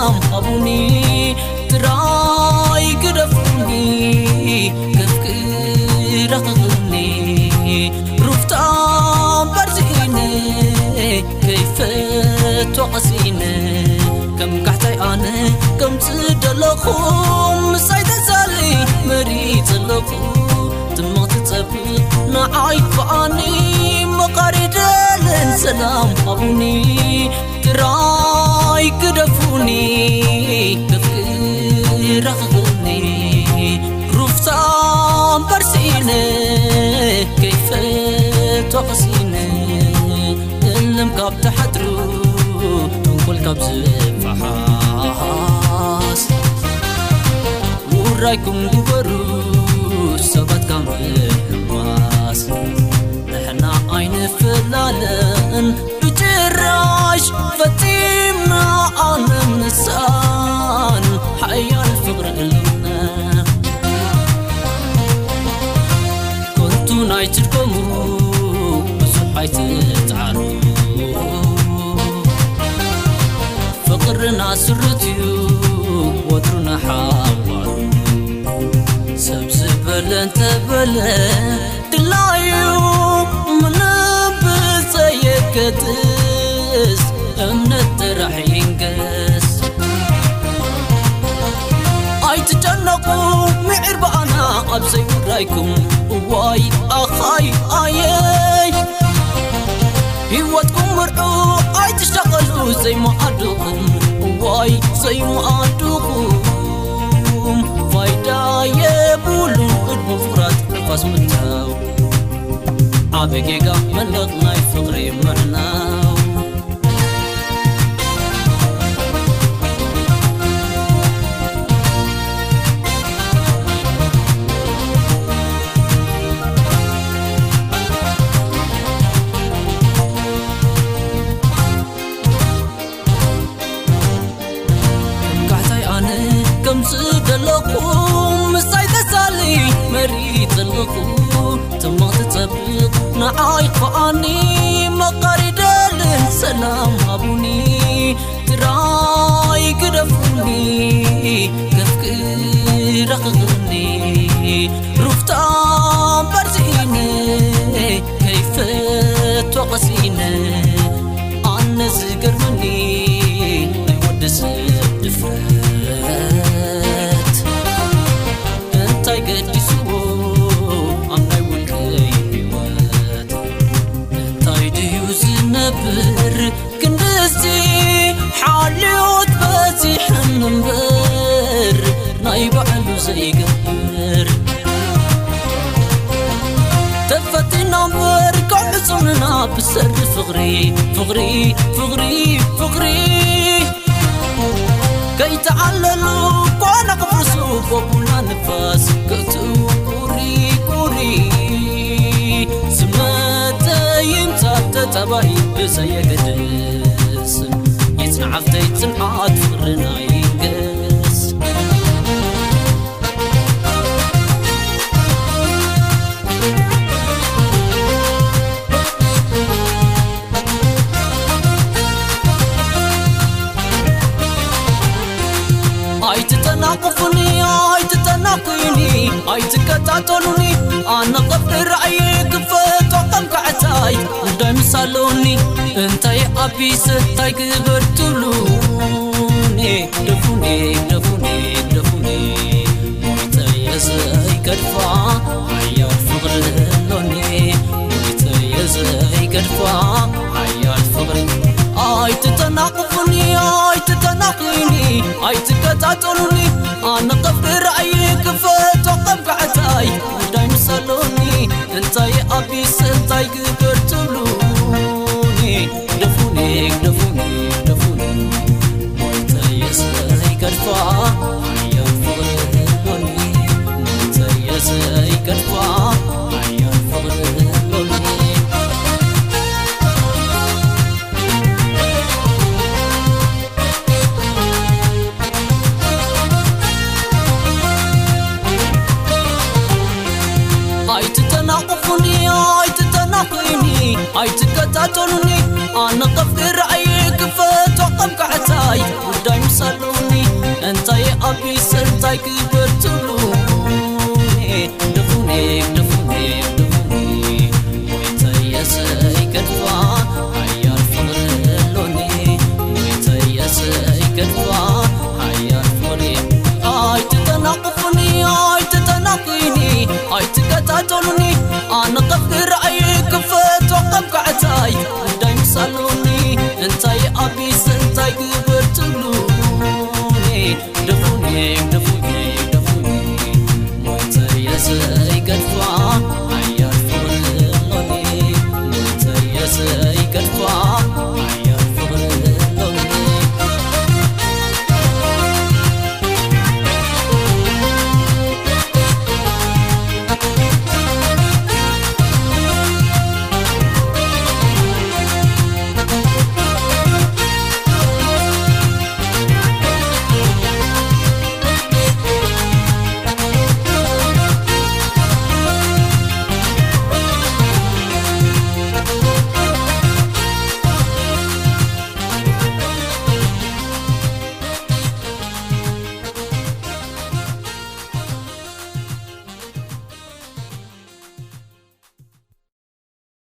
ኣምሃቡኒ፣ ጥራይ ግደፉኒ፣ ከፍቅር ኣኽእልኒ። ሩፍታ እምበር ስኢነ፣ ከይፈትዋ ቀሲነ። ከም ጋሕታይ ኣነ ከምጽእ ደለኹ፣ ምሳይ ተሳሊ መሪጸ ኣለኹ። ትምክሕቲ ጸብቕ ንዓይ ክፍኣኒ፣ መቓሪ ደልን ሰላም ሃቡኒ። ጥራይ ግደፉኒ፣ ከፍቅር ኣኽእልኒ። ሩፍታ እምበር ስኢነ፣ ከይፈትዋ ቀሲነ። እልም ካብ ትሓድሩ፣ ተንኮል ካብ ዝፈሓስ፣ ውራይኩም ግበሩ፣ ሰባት ካብ ምሕማስ። ንሕና ኣይንፈላለን ብጭራሽ፣ ፈጺምና ኣነ ምሳን ሓያል ፍቕሪ ኣለና። ከንቱ ናይ ትድከሙ ብዙሕ ኣይትጽዓሩ። ፍቕርና ስሩት እዩ ወትሩ ንሓዋሩ። ሰብ ዝበለ እንተበለ ድላዩ ምንም ብዘየገድስ እምነት ጥራሕ ይንገስ። ኣይትጨነቁ ምዒር ብኣና ኣብ ዘይውራይኩም። እዋይ ኣኻይ ኣየይ ህይወትኩም ምርዑ ኣይትሻቐሉ ዘይመኣድኹም። እዋይ ዘይመኣድኹም ፋይዳ የብሉን። ቅድሚ ፍቕራት ንፋስ ምታው ዓቢ ጌጋ መልቕ ናይ ፍቕሪ ምዕናው። ጋሕታይ ኣነ ከምዚ ዘለኹ ምሳይ ተሳሊ መሪጽ ዘለኹ። ትምክሕቲ ጸብቕ ንዓይ ክፍኣኒ መቓሪ ደልን ሰላም ሃቡኒ። ጥራይ ግደፉኒ ከፍቅር ኣኽእልኒ። ሩፍታ እምበር ስኢነ ከይፈትዋ ቀሲነ። ኣነ ዝገርመኒ ናይ ወዲ ሰብ ድፍረት እንታይ ገዲስዎ ኣብ ናይ ውልቀይ ህይወት? እንታይ ድዩ ዝነብር ክንድዚ ሓልዮት በዚሕን እምበር ናይ ባዕሉ ዘይገብር? ተፈቲና እምበር ካብ ሕጹንና ብሰሪ ፍቕሪ፣ ፍቕሪ፣ ፍቕሪ፣ ፍቕሪ። ከይተዓለሉ ኳና ክፍርሱ በቡና ንፋስ ከእትው ቁሪ ቁሪ። ዝመተ ይምጻእ ተጠባይ ብዘየገድስ ይጽንዓፍተይ ጽንዓት ፍቕርና ይንገስ። ኣይትተናቕፉኒ፣ ኣይትተናቑዩኒ፣ ኣይትከታተሉኒ። ኣነ ቐብሪ ራእየ ክፈቶ ከም ካዕታይ ጉዳይ ምስ ኣሎኒ። እንታይ ኣቢሰ እንታይ ግበር ትብሉኒ? ግደፉኒ፣ ግደፉኒ፣ ግደፉኒ። ሞይተየ ዘይገድፋ ሓያል ፍቕሪ ኣሎኒ። ሞይተየ ዘይገድፋ ሓያል ፍቕሪ። ኣይትተናቕፉኒ፣ ኣይትተናቑዩኒ፣ ኣይትከታተሉኒ። ኣነ ቐብሪ ራእየ ክፈቶ ከም ካዕታይ ጉዳይ ምስ ኣሎኒ። እንታይ ኣቢሰ እንታይ ግበር ትብሉኒ? ግደፉኒ፣ ግደፉኒ፣ ግደፉኒ። ሞይተየ ዘይገድፋ ሓያል ፍቕሪ ኣሎኒ። ሞይተየ ዘይገድፋ ሓያል ፍቕሪ ኣሎኒ። Like you